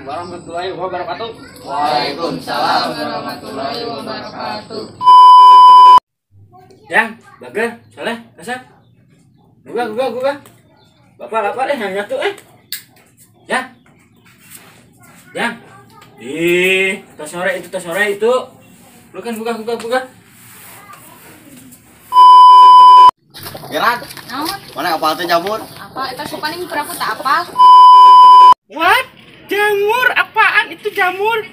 Assalamualaikum warahmatullahi wabarakatuh. Waalaikumsalam warahmatullahi wabarakatuh. Yang, bager, soleh, kasar. Gugah. Bapak lapar hanya tuh Ya. Yang. Ih, tas sore itu. Lu kan gugah. Gerak. Naon? Mana apal teh jamur? Apa eta paling peraku tak apal? What? Jamur apaan itu jamur?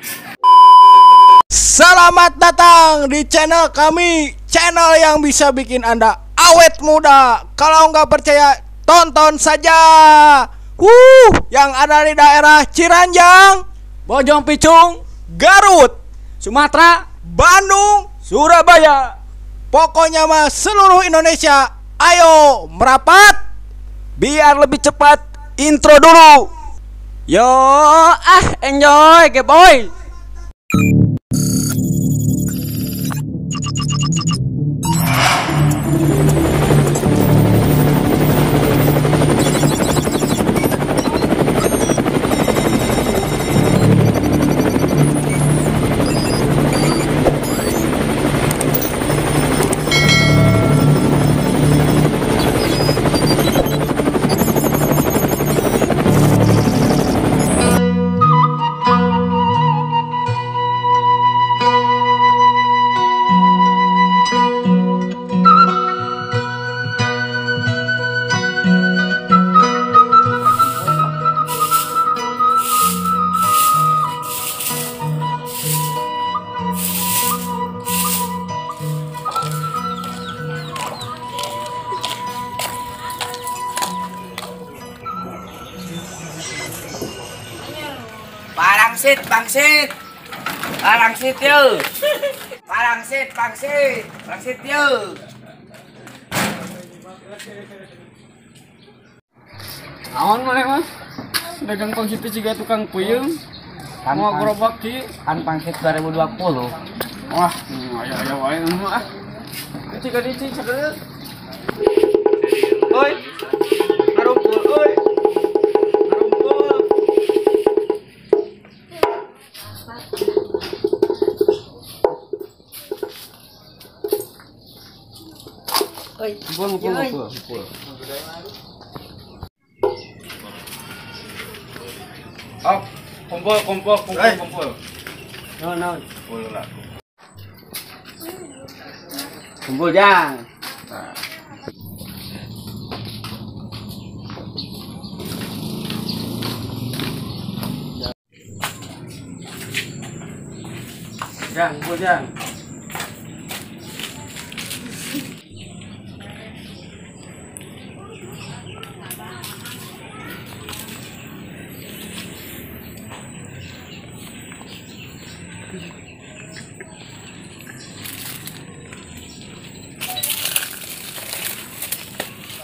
Selamat datang di channel kami, channel yang bisa bikin Anda awet muda. Kalau nggak percaya, tonton saja. Yang ada di daerah Ciranjang, Bojong Picung, Garut, Sumatera, Bandung, Surabaya. Pokoknya mah seluruh Indonesia. Ayo merapat biar lebih cepat. Intro dulu. Yo enjoy boy. Pangsit, pangsit. Pangsit yo. Pangsit, pangsit. Pangsit yo. Naon maneh Mas? Dagang pangsit juga tukang puyeng. Mau gerobak ki kan pangsit 2020. Wah, ayo wae mah ah. Itu ka dici sakedeut. Oi. Ngarumpul euy. Kumpul. Oh, kumpul. No. Kumpul lah. Kumpul jang. Jang, kumpul jang.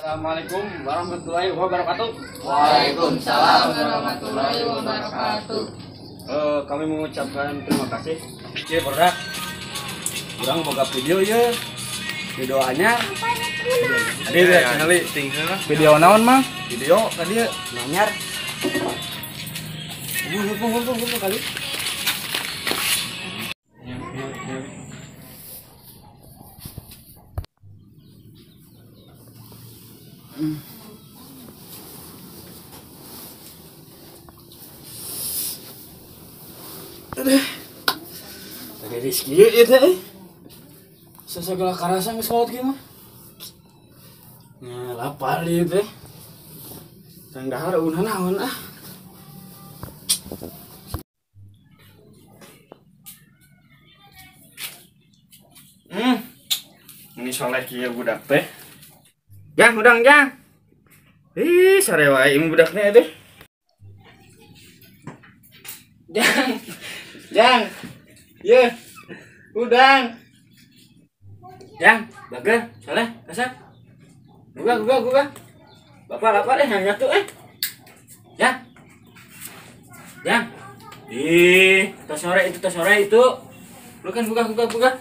Assalamualaikum warahmatullahi wabarakatuh. Waalaikumsalam warahmatullahi wabarakatuh. Kami mengucapkan terima kasih. Cie produk. Kurang boga video ya. Video anyar. Adi ya channel video naon mah? Video tadi anyar. Ngumpul kali. Tadi Rizky ya teh. Sesegala karasa geus kolot kieu mah. Nah, lapar ieu teh. Tang dahar eueuh naon ah. Ini soleh kieu budak teh. Jang, udang jang. Ih, sare wae ieu budaknya teh. Jang. Jang. Ye. Udang. Jang, bager, soleh, kasar. Gugah. Bapak lapar hanya tuh Jang. Jang. Ih, tas sore itu. Lu kan gugah.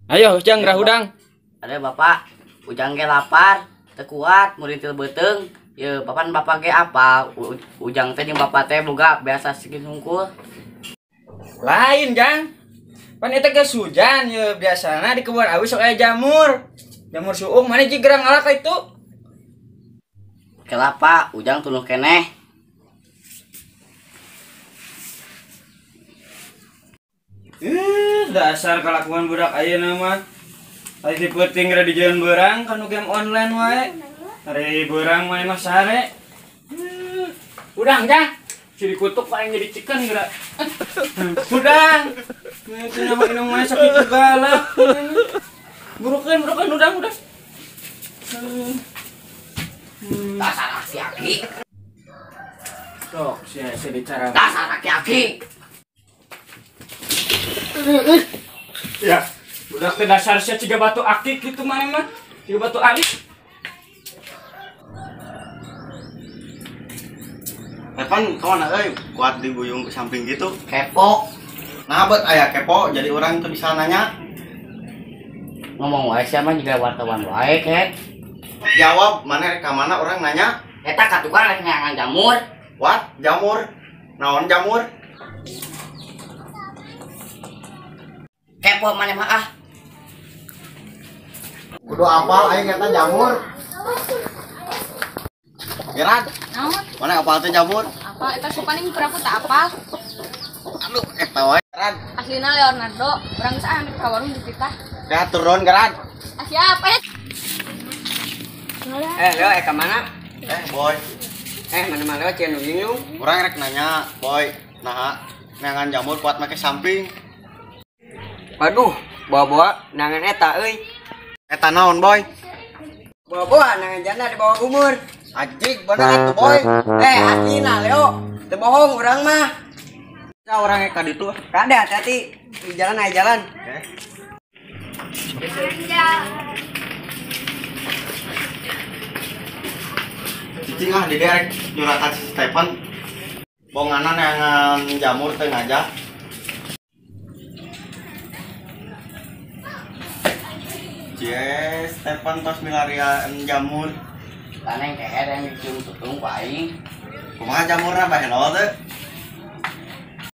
Ayo, Jang, gerah udang. Ada bapak, ujang ge lapar, teu kuat, murintil beuteung. Ye, papan bapak ge apa? Ujang teh jeung bapak teh boga biasa skin hungkul. Lain, Jang. Pan eta geus hujan ye biasana di kebun awi sok aya jamur. Jamur suung mana jigerang gerang ngalak ka itu. Kelapa, Ujang tunuh keneh. Dasar kelakuan budak ayeuna mah. Ari dipeuting geura di jalan beurang kanu game online wae. Ari beurang mah mah sare. Udang, Jang. Si dikutuk paling jadi chicken geura. Udang. Itu nama inung mah sakit galak. Burukeun, burukeun udang, udang. Dasar aki-aki. Sok sia sia bicara. Dasar aki-aki. Ya, udah ke dasar sia ciga batu akik gitu mana mah. Ciga batu alik. Evan, kawan euy, kuat diguyung ke samping gitu. Kepo. Nah, bet aya kepo jadi orang tuh bisa nanya. Ngomong wae sia mah juga wartawan wae, Ket. Jawab, mana ka mana orang nanya? Eta ka tukang rek neangan jamur. What? Jamur? Naon jamur? Kepo maneh mah ah. Kudu apal aing eta jamur. Gerad. Naon? Mana apal teh jamur? Apa eta paling pernah aku tak apal. Aduh, eta wae Gerad. Aslina Leonardo, urang geus aya ka warung dititah. Ya turun Gerad. Ah siap, eh. Leo, ka mana? Boy. Mana mah Leo cieun bingung. Urang rek nanya, Boy, naha neangan jamur kuat make samping. Waduh, bawa-bawa nangan eta euy. Eta naon, Boy? Bawa-bawa nangan janda di bawah umur. Anjing, bener atuh, Boy. Aslina Leo, teu bohong urang mah. Sa urang ka ditu. Kade hati-hati di jalan aya jalan. Oke. Cicing ah di derek nyuratan si Stephen. Bonganan neangan jamur teu ngajak. Cie, Stephen tos milarian jamur. Taneng keher yang dicium tutung ku aing. Kumaha jamurna bahenol teu?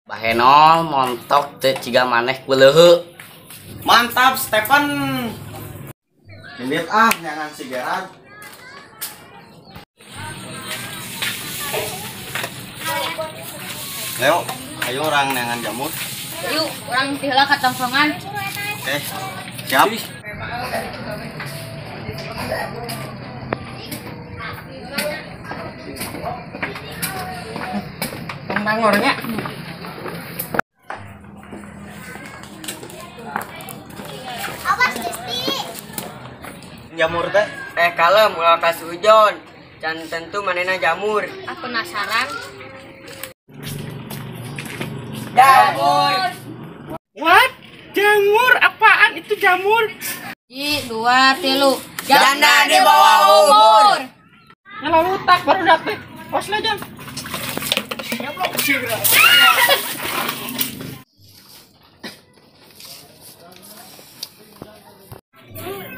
Bahenol montok teu ciga maneh ku leuheuk. Mantap Stephen. Indit ah neangan si Gerard. Leo, ayo orang neangan jamur. Yuk, urang ti heula ka tongkrongan. Oke, siap. Bangornya. Awas Desti. Jamur teh? Kalem ulah kasujon. Can tentu manena jamur. Aku penasaran. Jamur. What? Jamur? Apaan itu jamur? 1, 2, 3. Janda di bawah umur. Nyala lutak baru dapet. Pos lah jam.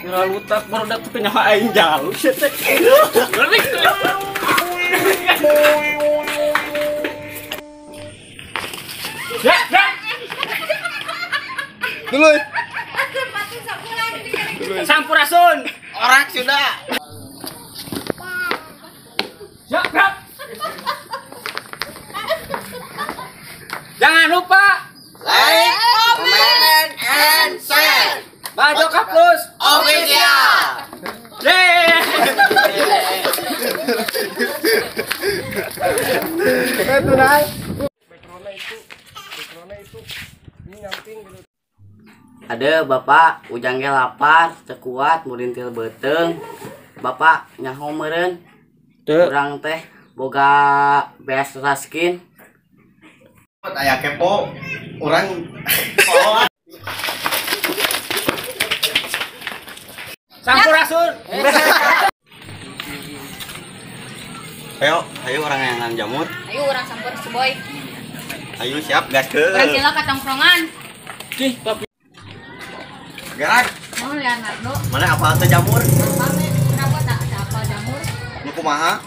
Nyala lutak baru dapet nyawa aing jalu sia teh. Ya, ya. Dulu. Sampurasun. Orang sudah. Ya, ya. Jangan lupa like, comment, and share. Bajoka Plus Official. Yeay. Ada bapak ujang ge lapar teu kuat murintil beuteung. Bapak nyaho meureun. Urang teh boga beas raskin. Aya kepo urang. Sampurasun. Ayo, ayo orang yang jamur. Ayo urang sampur si Boy. Ayo siap gas ke. Urang sila ka tongkrongan. Ih, tapi Gerak. Oh, Leonardo. Mana apa teh jamur? Apa kenapa tak ada apa jamur? Nu kumaha?